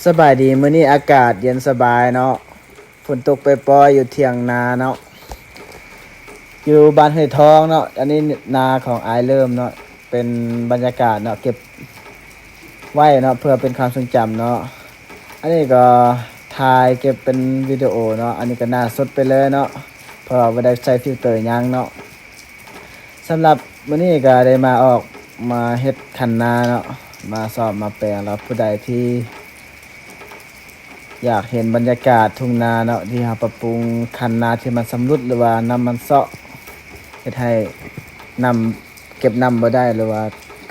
ສະບາຍດີ, ມື້ນີ້ອາກາດເຢັນສະບາຍເນາະ, ຝົນຕົກປ່ອຍໆ ຢູ່ຖຽງນາເນາະ, ຢູ່ບ້ານຫ້ວຍທອງເນາະ. ອັນນີ້ນາຂອງອ້າຍເລີມເນາະ, ເປັນບັນຍາກາດເນາະ, ເກັບໄວ້ເນາະ ເພື່ອເປັນຄວາມຊົງຈຳເນາະ. ອັນນີ້ກໍຖ່າຍເກັບເປັນວິດີໂອເນາະ, ອັນນີ້ກໍໜ້າສົດໄປເລີຍເນາະ, ເພາະວ່າບໍ່ໄດ້ໃສ່ຟິວເຕີຫຍັງເນາະ. ສຳລັບມື້ນີ້ກໍໄດ້ມາອອກ ມາເຮັດຄັນນາເນາະ, ມາສ້ອມມາແປງ. ແລ້ວຜູ້ໃດທີ່ຢາກເຫັນບັນຍາກາດທົ່ງນາເນາະ, ທີ່ເຮົາປັບປຸງຄັນນາທີ່ມັນຊຳລຸດ ຫຼືວ່ານ້ຳມັນເຊາະ, ເຮັດໃຫ້ນ້ຳ ເກັບນ້ຳບໍ່ໄດ້ ຫຼືວ່າ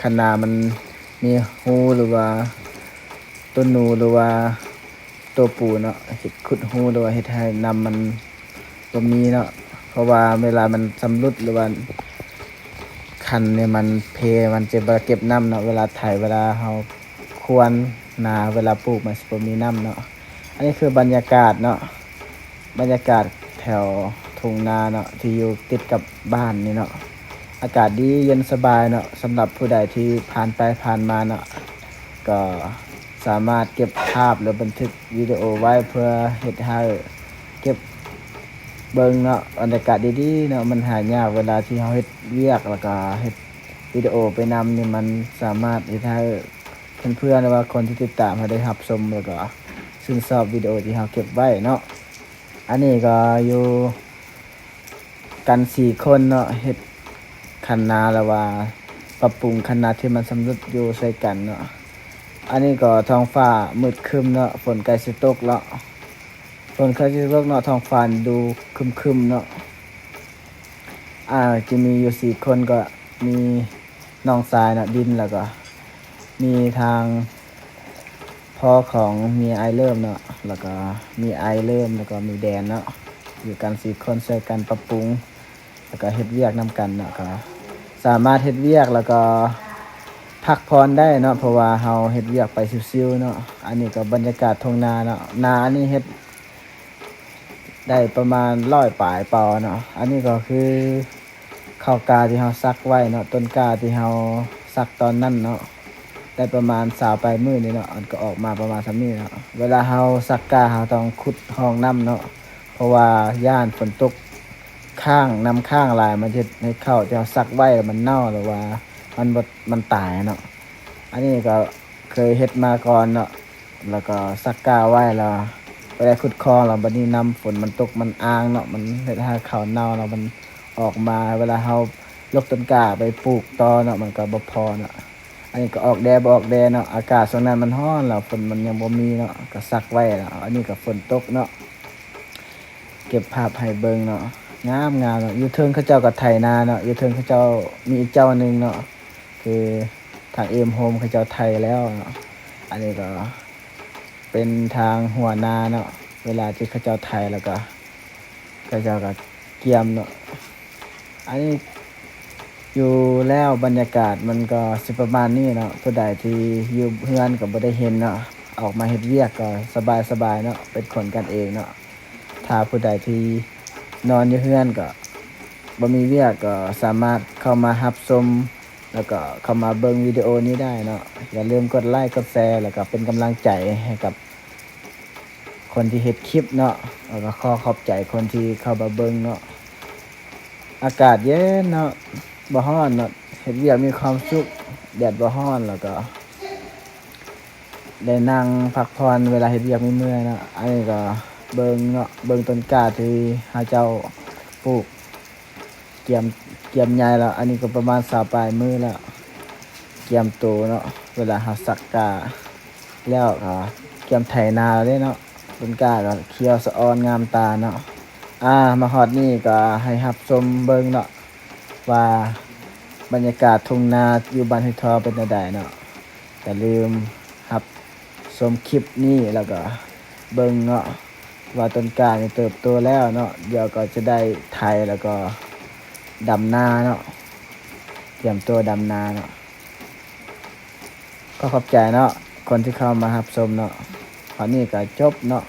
ຄັນນາມັນມີຮູ ຫຼືວ່າໂຕໜູ ຫຼືວ່າໂຕປູເນາະ, ເຮັດຂຸດຮູ ຫຼືວ່າເຮັດໃຫ້ນ້ຳມັນ ບໍ່ມີເນາະ. ເພາະວ່າເວລາມັນຊຳລຸດ ຫຼືວ່າຄັນນີ້ມັນເພ ມັນຈະບໍ່ເກັບນ້ຳເນາະ, ເວລາໄຖ ເວລາເຮົາຄວນນາ ເວລາປູກ ມັນຊິບໍ່ມີນ້ຳເນາະ. ອັນນີ້ຄືບັນຍາກາດເນາະ, ບັນຍາກາດແຖວທົ່ງນາເນາະ ທີ່ຢູ່ຕິດກັບບ້ານນີ້ເນາະ. ອາກາດດີເຢັນສະບາຍເນາະ, ສຳລັບຜູ້ໃດທີ່ຜ່ານໄປຜ່ານມາເນາະ ກໍສາມາດເກັບພາບ ຫຼື ບັນທຶກວິດີໂອໄວ້ ເພື່ອເຮັດໃຫ້ເກັບເບິ່ງເນາະ. ບັນຍາກາດດີໆເນາະ ມັນຫາຍາກ, ເວລາທີ່ເຮົາເຮັດວຽກ ແລ້ວກໍເຮັດວິດີໂອໄປນຳນີ້ ມັນສາມາດເຮັດໃຫ້ເພື່ອນໆ ຫຼືວ່າຄົນທີ່ຕິດຕາມເຮົາໄດ້ຮັບຊົມ ແລ້ວກໍຊື່ນຊອບວິດີໂອທີ່ເຮົາເກັບໄວ້ເນາະ. ອັນນີ້ກໍຢູ່ ກັນສີ່ຄົນເນາະ, ເຮັດຄັນນາ ແລ້ວວ່າປັບປຸງຄັນນາທີ່ມັນຊຳລຸດຢູ່ໃສ່ກັນເນາະ. ອັນນີ້ກໍທ້ອງຟ້າມືດຄຶ້ມເນາະ, ຝົນໃກ້ຊິຕົກແລ້ວ, ຝົນໃກ້ຊິຕົກເນາະ, ທ້ອງຟ້າດູຄຶ້ມໆເນາະ. ອາ ຈະມີຢູ່ສີ່ຄົນ, ກໍມີນ້ອງຊາຍເນາະ ດິນ, ແລ້ວກໍມີທາງພໍ່ຂອງເມຍອ້າຍເລີມເນາະ, ແລ້ວກໍມີອ້າຍເລີມ, ແລ້ວກໍມີແດນເນາະ, ຢູ່ກັນສີ່ຄົນ ຊ່ວຍກັນປັບປຸງ ແລ້ວກໍເຮັດວຽກນຳກັນເນາະ, ກໍສາມາດເຮັດວຽກ ແລ້ວກໍພັກຜ່ອນໄດ້ເນາະ, ເພາະວ່າເຮົາເຮັດວຽກໄປຊິວໆເນາະ. ອັນນີ້ກໍບັນຍາກາດທົ່ງນາເນາະ, ນາອັນນີ້ເຮັດໄດ້ປະມານຮ້ອຍປາຍເປົາເນາະ. ອັນນີ້ກໍຄືເຂົ້າກ້າທີ່ເຮົາສັກໄວ້ເນາະ, ຕົ້ນກ້າທີ່ເຮົາສັກຕອນນັ້ນເນາະ, ໄດ້ປະມານຊາວປາຍມື້ນີ້ເນາະ, ອັນກໍອອກມາປະມານສ່ຳນີ້ເນາະ. ເວລາເຮົາສັກກ້າ ເຮົາຕ້ອງຂຸດຮ່ອງນ້ຳເນາະ, ເພາະວ່າຢ້ານຝົນຕົກຄ້າງ ນ້ຳຄ້າງຫຼາຍ ມັນຈະເຮັດໃຫ້ເຂົ້າທີ່ເຮົາສັກໄວ້ແລ້ວມັນເນົ່າ ຫຼືວ່າມັນບໍ່ ມັນຕາຍເນາະ. ອັນນີ້ກໍເຄີຍເຮັດມາກ່ອນເນາະ, ແລ້ວກໍສັກກ້າໄວ້ ແລ້ວໄປໄດ້ຂຸດຄອງ ແລ້ວບັດນີ້ນ້ຳຝົນມັນຕົກ ມັນອ່າງເນາະ, ມັນເຮັດໃຫ້ເຂົ້າເນົ່າ ແລ້ວມັນອອກມາ ເວລາເຮົາຫຼົກຕົ້ນກ້າໄປປູກຕໍ່ເນາະ ມັນກໍບໍ່ພໍເນາະ. ອັນນີ້ກໍອອກແດ່ບໍ່ອອກແດ່ເນາະ, ອາກາດຊ່ວງນັ້ນມັນຮ້ອນ ແລ້ວຝົນມັນຍັງບໍ່ມີເນາະ, ກໍສັກໄວ້ແລ້ວ. ອັນນີ້ກໍຝົນຕົກເນາະ, ເກັບພາບໃຫ້ເບິ່ງເນາະ, ງາມໆເນາະ. ຢູ່ເທິງເຂົາເຈົ້າກໍໄຖນາເນາະ, ຢູ່ເທິງເຂົາເຈົ້າມີອີກເຈົ້າໜຶ່ງເນາະ, ຄືທາງເອັມໂຮມເຂົາເຈົ້າໄຖແລ້ວເນາະ. ອັນນີ້ກໍເປັນທາງຫົວນາເນາະ, ເວລາທີ່ເຂົາເຈົ້າໄຖແລ້ວກໍ ເຂົາເຈົ້າກໍກຽມເນາະ. ອັນນີ້ຢູ່ແລ້ວບັນຍາກາດມັນກໍຊິປະມານນີ້ເນາະ, ຜູ້ໃດທີ່ຢູ່ເຮືອນກໍບໍ່ໄດ້ເຫັນເນາະ, ອອກມາເຮັດວຽກກໍສະບາຍໆເນາະ, ເປັນຄົນກັນເອງເນາະ. ຖ້າຜູ້ໃດທີ່ນອນຢູ່ເຮືອນກໍບໍ່ມີວຽກ ກໍສາມາດເຂົ້າມາຮັບຊົມ ແລ້ວກໍເຂົ້າມາເບິ່ງວິດີໂອນີ້ໄດ້ເນາະ. ຢ່າລືມກົດໄລກົດແຊ ແລ້ວກໍເປັນກຳລັງໃຈໃຫ້ກັບຄົນທີ່ເຮັດຄລິບເນາະ, ແລ້ວກໍຂໍຂອບໃຈຄົນທີ່ເຂົ້າມາເບິ່ງເນາະ. ອາກາດເຢັນເນາະ, ບໍ່ຮ້ອນເນາະ, ເຮັດວຽກມີຄວາມສຸກ, ແດດບໍ່ຮ້ອນ ແລ້ວກໍ ໄດ້ນັ່ງພັກຜ່ອນເວລາເຮັດວຽກເມື່ອຍໆເນາະ. ອັນນີ້ກໍເບິ່ງເນາະ, ເບິ່ງຕົ້ນກ້າທີ່ເຮົາເຈົ້າປູກ ກຽມ ກຽມໃຫຍ່ແລ້ວ. ອັນນີ້ກໍປະມານຊາວປາຍມື້ແລ້ວ, ກຽມໂຕເນາະ. ເວລາເຮົາສັກກ້າແລ້ວກໍກຽມໄຖນາແລ້ວເດ້ເນາະ, ຕົ້ນກ້າກໍຂຽວສະອອນງາມຕາເນາະ. ອາ ມາຮອດນີ້ກໍໃຫ້ຮັບຊົມເບິ່ງເນາະ ວ່າບັນຍາກາດທົ່ງນາຢູ່ບ້ານຫ້ວຍທອງເປັນແນວໃດເນາະ. ຢ່າລືມຮັບຊົມຄລິບນີ້ ແລ້ວກໍເບິ່ງເນາະ ວ່າຕົ້ນກ້ານີ້ເຕີບໂຕແລ້ວເນາະ, ດຽວກໍຈະໄດ້ໄຖ ແລ້ວກໍດຳນາເນາະ, ກຽມຕົວດຳນາເນາະ. ຂໍຂອບໃຈເນາະ ຄົນທີ່ເຂົ້າມາຮັບຊົມເນາະ. ຮອດນີ້ກໍຈົບເນາະ,